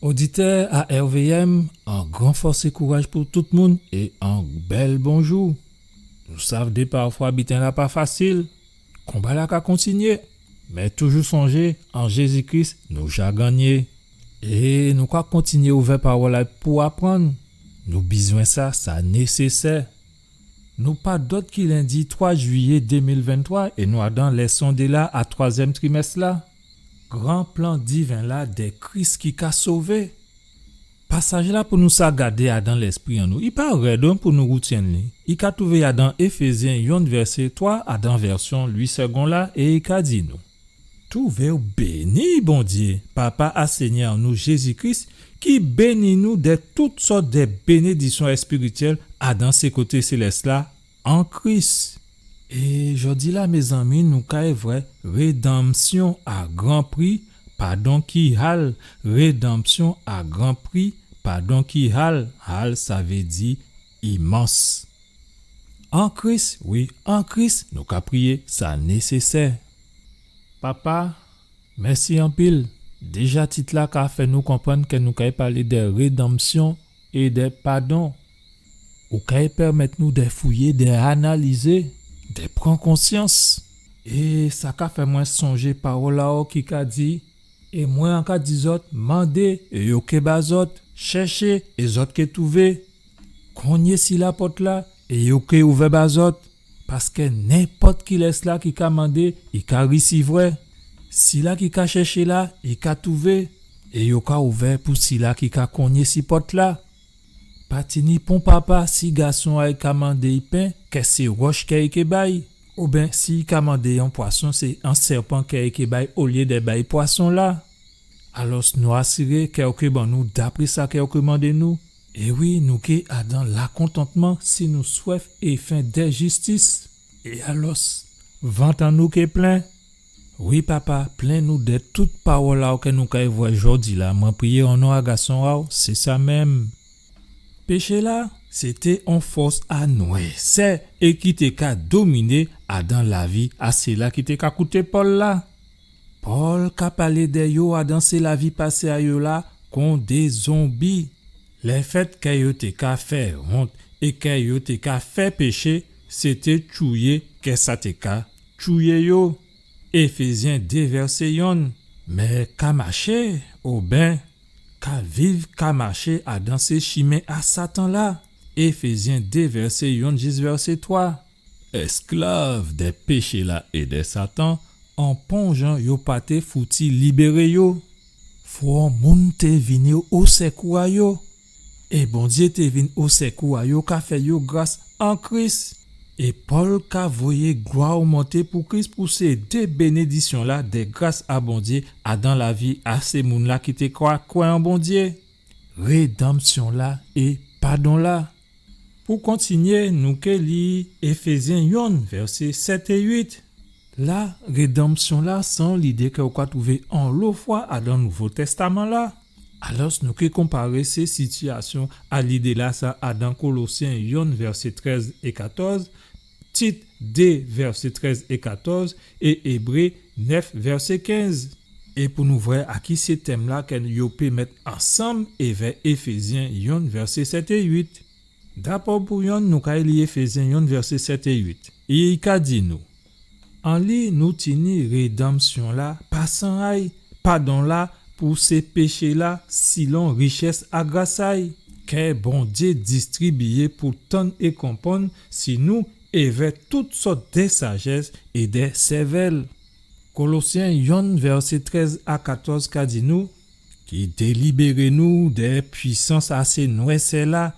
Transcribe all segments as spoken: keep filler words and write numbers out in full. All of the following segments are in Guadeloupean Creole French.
Oditè a R V M, on gran fòs é kouraj pou tout moun é on bèl bonjou. Nou sav dè pafwa biten-la pa fasil, konba-la ka kontinyé, mé toujou sonjé, an Jézi Kris, nou ja gannyé. É nou ka kontinyé ouvè pawòl-la pou aprann. Nou bizwen sa, sa nésésè. Nou pa dòt ki lendi twa jwiyé dé mil venntwa é nou adan lèson dé la a twazyèm trimès-la. Gran plan diven-la dè Kris ki ka sové. Pasaj-la pou nou sa gadé adan lèspri an nou, i pa rèd, en, pou nou rètyenn li. I ka twouvé adan Éfézyen yonn vèsé twa adan vèsyon Louis Segond la é i ka di nou: Twouvé'w béni, Bondyé, Papa a Sényè nou Jézi Kris, ki béni nou dè tout sòt dè bénédiksyon èspirityèl adan sé koté sélès-la an Kris. É jòdi-la, mézanmi, nou kay vwè rédanmsyon a gran pri, padon ki hal, rédanmsyon a gran pri, padon ki hal, hal sa vé di imans. An Kris, wi, an Kris, nou ka priyé, sa nésésè. Papa, mèsi anpil. Déja tit-la ka fè nou konprann kè nou kay palé dè rédanmsyon é dè padon. Ou kay pèmèt nou dè fouyé, dè analizé, dè pran konsyans. É sa ka fè mwen sonjé pawòl a-w ki ka di: É mwen an ka di zòt, mandé, é yo ké ba zòt, chèché, é zòt ké twouvé, kongné si lapòt-la, é yo ké ouvè ba zòt. Paskè nenpòt kilès-la ki ka mandé, i ka risivwè. Sila ki ka chèché la, i ka twouvé, é yo ka ouvè pou sila ki ka kongné si pòt-la. Pa tini pon papa, si gason a-y ka mandé-y pen, kè sé wòch kè i ké ba-y. Oben si i ka mandé-y on pwason, sé on sèpan kè i ké ba-y olyé dè ba-y pwason-la. Alòs nou asiré kè ou ké ban nou dapré sa kè ou ké mandé nou. É wi, nou ké adan lakontantman si nou swèf é fen dè jistis. É alòs, vant an nou ké plen. Wi, Papa, plen nou dè tout pawòl a-w kè nou kay vwè jòdi-la. Mwen priyé o non a gason a-w, sé sa menm. Péché-la, sé té on fòs a nwèsè é ki té ka dominé adan lavi a sila ki té ka kouté Pòl la. Pòl ka palé dè yo adan sé lavi pasé a yo la kon dé zonbi. Lèfèt kè yo té ka fè wont é kè yo té ka fè péché, sé té tchouyé kè sa té ka tchouyé yo. Éfézyen dé vèsé yonn. Mé ka maché, oben ka viv, ka maché adan sé chimen a Satan la. Éfézyen dé vèsé yonn jis vèsé twa. Èsklav dè péché la é dè Satan, an pon jan yo pa té fouti libéré yo. Fò on moun té vini o sèkou a yo. É Bondyé té vin o sèkou a yo, ka fè yo gras an Kris. É Pòl ka voyé glwa monté pou Kris pou sé dé bénédiksyon la dè gras a Bondyé adan lavi a sé moun la ki té kwè, kwè an Bondyé. Rédanmsyon la é padon la. Pou kontinyé, nou ké li Éfézyen yonn, vèsé sèt é uit. La, rédanmsyon la, sé on lidé kè ou ka twouvé onlo fwa adan Nouvo Tèstaman la. Alòs, nou ké konparé sé sitiyasyon a lidé la sa adan Kolosyen yonn, vèsé trèz é katòz, Tit dé, vèsé trèz é katòz, é Ébré nèf, vèsé kenz. É pou nou vwè a ki sé tèm la kè yo pé mèt ansanm èvè Éfézyen yonn, vèsé sèt é uit. Dabò pou yonn, nou kay li Éfézyen yonn, vèsé sèt é uit. É i ka di nou: An li, nou tini rédanmsyon la pa san a-y, padon la pou sé péché la, silon richès a gras a-y, kè Bondyé distribiyé pou tann é konprann si nou, èvè tout sòt dè sajès é dè sèvèl. Kolosyen yonn, vèsé trèz a katòz ka di nou: Ki délibéré nou dè pwisans a sé nwèsè la,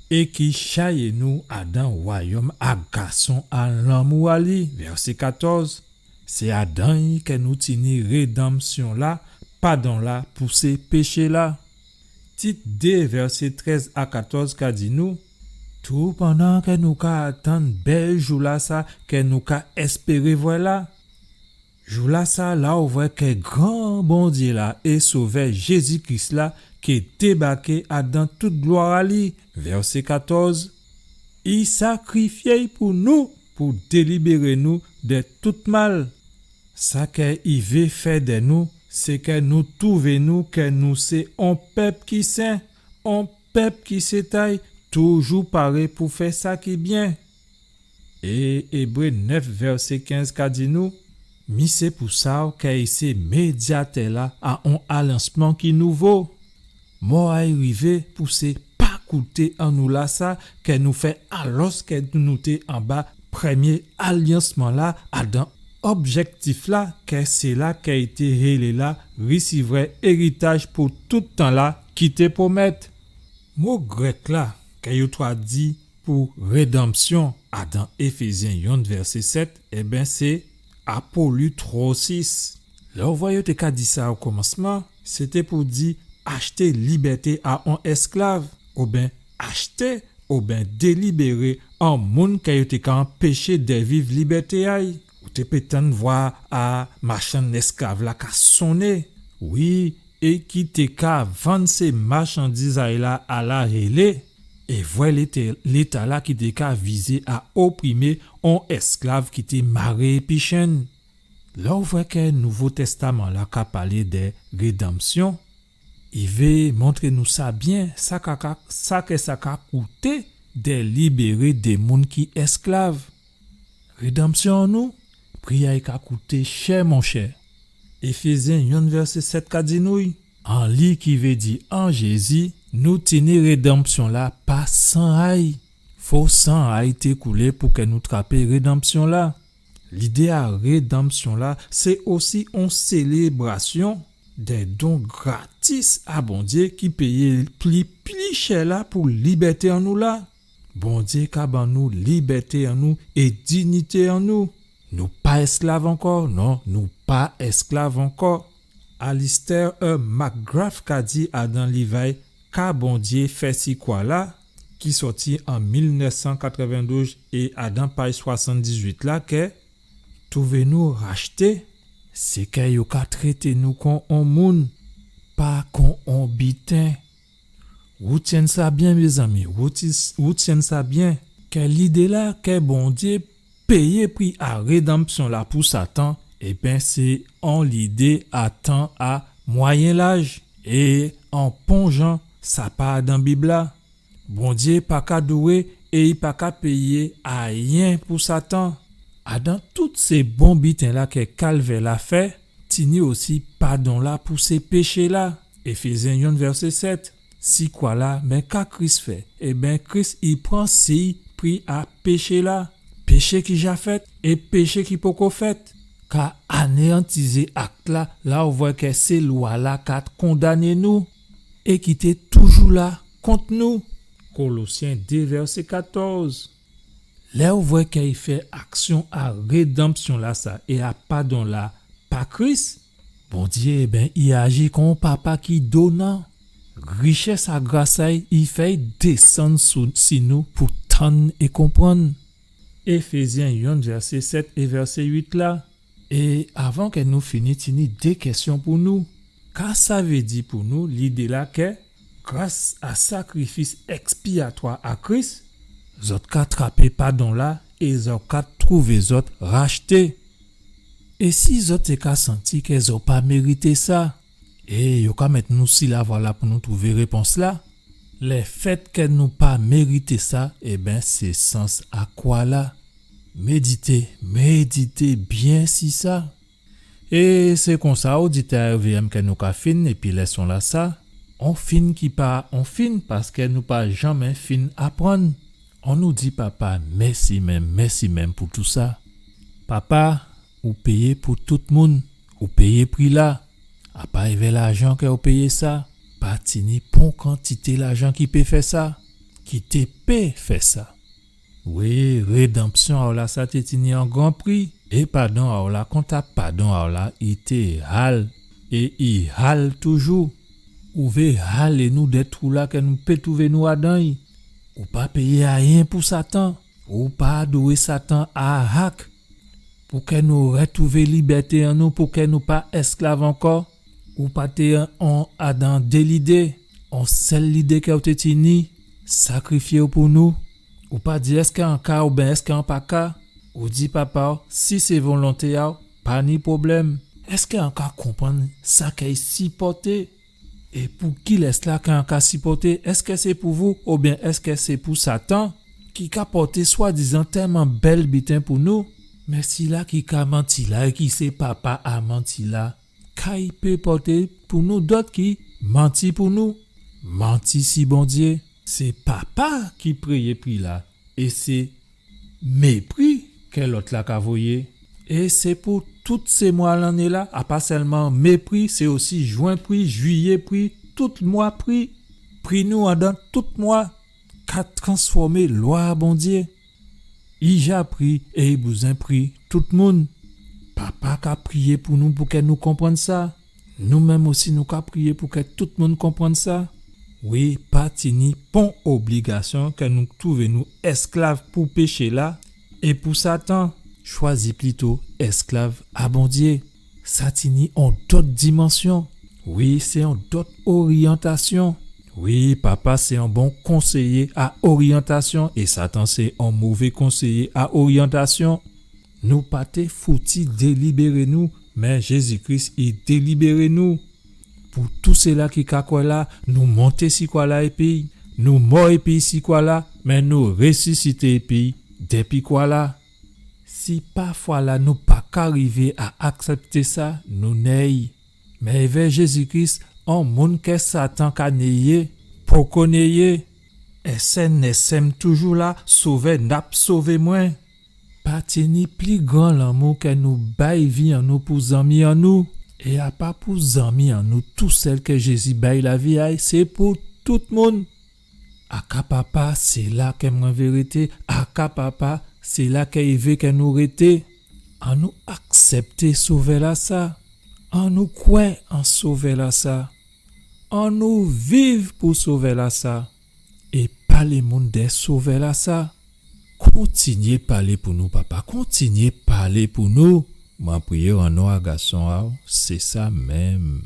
é ki chayé nou adan wayòm a Gason a lanmou a li, vèsé katòz. Sé adan-y kè nou tini rédanmsyon la, padon la pou sé péché la. Tit dé, vèsé trèz a katòz ka di nou: Toupandan kè nou ka atann bèl jou la sa kè nou ka èspéré vwè la, jou la sa la ou vwè kè gran Bondyé la é Sovè Jézi Kris la ké débaké adan tout glwa a li, vèsé katòz. I sakrifyé-y pou nou, pou délibéré nou dè tout mal. Sa kè i vé fè dè nou, sé kè nou touvé nou kè nou sé on pèp ki sen, on pèp ki sé tay, toujou paré pou fè sa ki byen. É Ébré nèf vèsé kenz ka di nou, mi sé pou sa kè i sé médyatè-la a on alyansman ki nouvo. Mò a'y rivé pou sé pa kouté an nou la sa kè nou fè alòskè nou té anba prèmyé alyansman-la, adan objèktif-la kè sila kè i té hélé la risivrè éritaj pou tout tan la ki té pwomèt. Mo grèk-la kè yo tradui pou rédanmsyon adan Éfézyen yonn vèsé sèt, ében, sé apolytrosis. Lè ou vwè yo té ka di sa o komansman, sété pou di achté libèté a on èsklav, oben achté, oben délibéré on moun kè yo té ka anpéché dè viv libèté a'y. Ou té pé tann vwa a machann èsklav-la ka sonné. Wi, é ki té ka vann sé machandiz a'y la a la hélé, é vwè lété-, léta-la ki té ka vizé a oprimé on èsklav ki té maré épi chenn. Lè ou vwè kè Nouvo Tèstaman-la ka palé dè rédanmsyon, i vé montré nou sa byen, sa ka, ka, sa kè sa ka kouté dè libéré dé moun ki èsklav. Rédanmsyon an nou, pri a'y ka kouté chè, monchè. Éfézyen yonn vèsé sèt ka di nou, an li ki vé di an Jézi, nou tini rédanmsyon-la pa san a'y. Fo san a'y té koulé pou kè nou trapé rédanmsyon-la. Lidé a rédanmsyon-la, sé osi on sélébrasyon dè don gratis a Bondyé ki péyé pli, pli chè la pou libèté an nou la. Bondyé ka ban nou libèté an nou é dinité an nou. Nou pa èsklav ankò, non, nou pa èsklav ankò. Alistair E. McGrath ka di adan liv a'y Ka Bondyé fè si kwa-la, ki sòti an mil nèf san katrèvendouz é adan paj swasanndizwit la, kè touvé nou rachté, sé kè yo ka trété nou kon on moun, pa kon on biten. Ou tyenn sa byen, mézanmi, ou ti-, ou tyenn sa byen, kè lidé-la kè Bondyé péyé pri a rédanmsyon-la pou Satan, ében, sé on lidé a tan a Mwayen Laj, é an pon jan sa pa adan Bib-la. Bondyé pa ka dwé é i pa ka péyé ayen pou Satan. Adan tout sé bon biten-la kè Kalvè-la fè, tini osi padon-la pou sé péché-la. Éfézyen yonn vèsé sèt. Si kwa-la, ben ka Kris fè? Ében, Kris i pran si pri a péché-la. Péché ki ja fèt é péché ki poko fèt. Ka anéyantizé akt-la, la ou vwè kè sé lwa-la ka kondané nou é ki té toujou la kont nou. Kolosyen dé vèsé katòz. Lè ou vwè kè i fè aksyon a rédanmsyon-lasa é a padon-la pa Kris, Bondyé, ében, i aji kon papa ki donan. Richès a gras a'y, i fè'y désann sou, si nou pou tann é konprann. Éfézyen yonn vèsé sèt é vèsé uit la. É avan kè nou fini, tini dé kèsyon pou nou. Ka sa vé di pou nou lidé-la kè, gras a sakrifis èkspiyatwa a Kris, zòt ka trapé padon-la é zòt ka twouvé zòt rachté? É si zòt té ka santi kè zòt pa mérité sa? É yo ka mèt nou si lavwa-la pou nou twouvé répons-la. Lèfèt kè nou pa mérité sa, ében, sé sans a kwa-la. Médité, médité byen si sa. É sé konsa, oditè R V M, kè nou ka fin épi lèson-lasa. On fin ki pa on fin, paskè nou pa janmé fin aprann. Annou di Papa mèsi menm, mèsi menm pou tousa. Papa, ou péyé pou tout moun, ou péyé pri-la. A pa èvè lajan kè ou péyé sa, pa tini pon kantité lajan ki pé fè sa, ki té pé fè sa. Wi, rédanmsyon a'w la sa té tini on gran pri, é padon a'w la, kont a padon a'w la, i té hal, é i hal toujou. Ou vé halé nou dè twou-la kè nou pé twouvé nou adan'y. Ou pa péyé ayen pou Satan. Ou pa adoré Satan ahak. Pou kè nou rètwouvé libèté an nou, pou kè nou pa èsklav ankò. Ou pa té an, adan dé lidé, on sèl lidé kè ou té tini, sakrifyé'w pou nou. Ou pa di èskè an ka oubyen èskè an pa ka. Ou di Papa'w, si sé volonté a'w, pa ni pwoblèm. Èskè an ka konprann sa kè i sipòté? É pou kilès la kè an ka sipòté? Èskè sé pou vou oubyen èskè sé pou Satan ki ka pòté swadizan tèlman bèl biten pou nou? Mé sila ki ka manti la é ki sé papa a manti la, ka i pé pòté pou nou dòt ki manti pou nou? Manti si Bondyé. Sé papa ki préyé pri la, é sé mépri kè lòt la ka voyé. É sé pou tout sé mwa lanné la, a pa sèlman mé pri, sé osi jwen pri, jwiyé pri, tout mwa pri. Pri nou andan tout mwa ka transfòmé lwa a Bondyé. I ja pri é i bouzwen pri tout moun. Papa ka priyé pou nou pou kè nou konprann sa. Nou menm osi nou ka priyé pou kè tout moun konprann sa. Wi, pa tini pon obligasyon kè nou twouvé nou èsklav pou péché la é pou Satan. Chwazi plito èsklav a Bondyé. Sa tini on dòt dimansyon. Wi, sé on dòt oryantasyon. Wi, papa sé on bon konséyé a oryantasyon é Satan sé on mové konséyé a oryantasyon. Nou pa té fouti délibéré nou, mé Jézi Kris i délibéré nou. Pou tout sila ki ka kwè la, nou monté si kwa la épi nou mò épi si kwa la, mé nou résisité épi dépi kwa la. Si pafwa la nou pa ka rivé a aksèpté sa, nou néy. Mé èvè Jézi Kris, on moun kè Satan ka néyé, poko néyé. Èsè nèsèm toujou la, Sovè n ap sové mwen. Pa tini pli gran lanmou kè nou bay vi an nou pou zanmi an nou. É a pa pou zanmi an nou tousèl kè Jézi bay lavi a'y, sé pou tout moun. Aka Papa, sé la kè mwen vé rété. Aka Papa, sé la kè i vé kè nou rété. Annou aksèpté Sovè la sa. Annou kwè an Sovè la sa. Annou viv pou Sovè la sa. É palé moun dè Sovè la sa. Kontinyé palé pou nou, Papa. Kontinyé palé pou nou. Mwen priyé an non a Gason a'w, sé sa menm.